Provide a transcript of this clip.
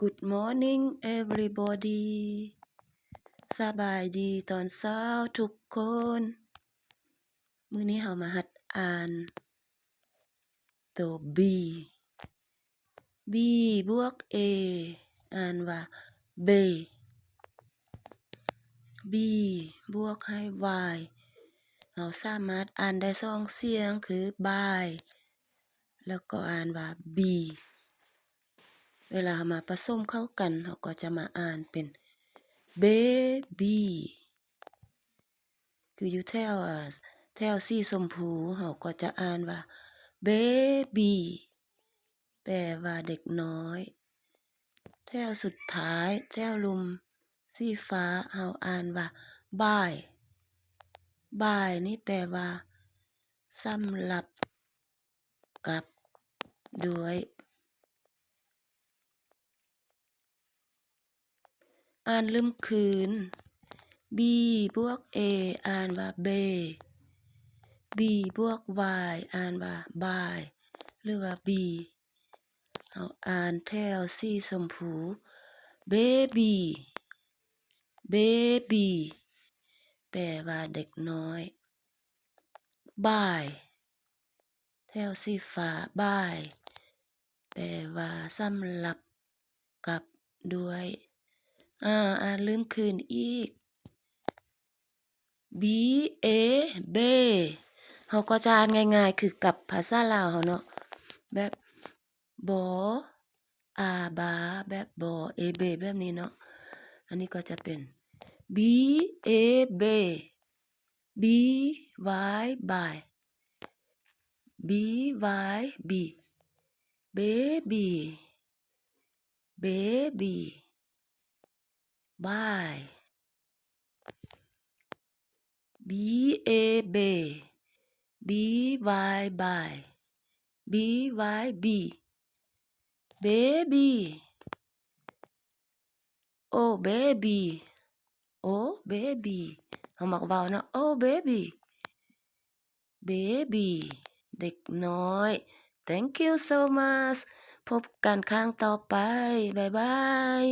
Good morning everybody ສະບາຍດີຕອນເຊົ້າທຸກຄົນ. ມື້ນີ້ເຮົາມາຫັດອ່ານໂຕ B. B ບວກ A ອ່ານວ່າ B. B ບວກໃຫ້ Y ເຮົາສາມາດອ່ານໄດ້ສອງສຽງຄື B ແລ້ວກໍອ່ານວ່າ B. ເວລາເຮົາມາປະສົມເຂົ້າກັນ ເຮົາກໍຈະມາອ່ານເປັນ B B. ຄືຢູ່ແຖວ ອາ ແຖວສີຊົມພູ ເຮົາກໍຈະອ່ານວ່າ Baby ແປວ່າເດັກນ້ອຍ. ແຖວສຸດທ້າຍ ແຖວລຸ່ມສີຟ້າ ເຮົາອ່ານວ່າ By. By ນີ້ແປວ່າ ສຳລັບ ກັບ ດ້ວຍ. ອ່ານລືມຄືນ B ບວກ A ອ່ານວ່າ B. B ບວກ Y ອ່ານວ່າ By ຫຼືວ່າ B. ເຮົາອ່ານແຖວສີຊົມພູ Baby. Baby ແປວ່າເດັກນ້ອຍ. By ແຖວສີຟ້າ By ແປວ່າສຳລັບ ກັບ ດ້ວຍ. ອາ ອ່ານລືມຄືນອີກ B A B. ເຮົາກໍຈະອ່ານງ່າຍໆຄືກັບພາສາລາວເຮົາເນາະ ແບບ ບ ອາ ບາ ແບບ ບ ເອ ເບ ແບບນີ້ເນາະ. ອັນນີ້ກໍຈະເປັນ B A B. B Y By. B Y B. Baby. Baby. By. B A B. B Y By. B Y B. Baby. Oh baby. Oh baby. ເຮົາມັກເວົ້າເນາະ Oh baby. Baby ເດັກນ້ອຍ. Thank you so much. ພົບກັນຄັ້ງຕໍ່ໄປ. ບາຍບາຍ.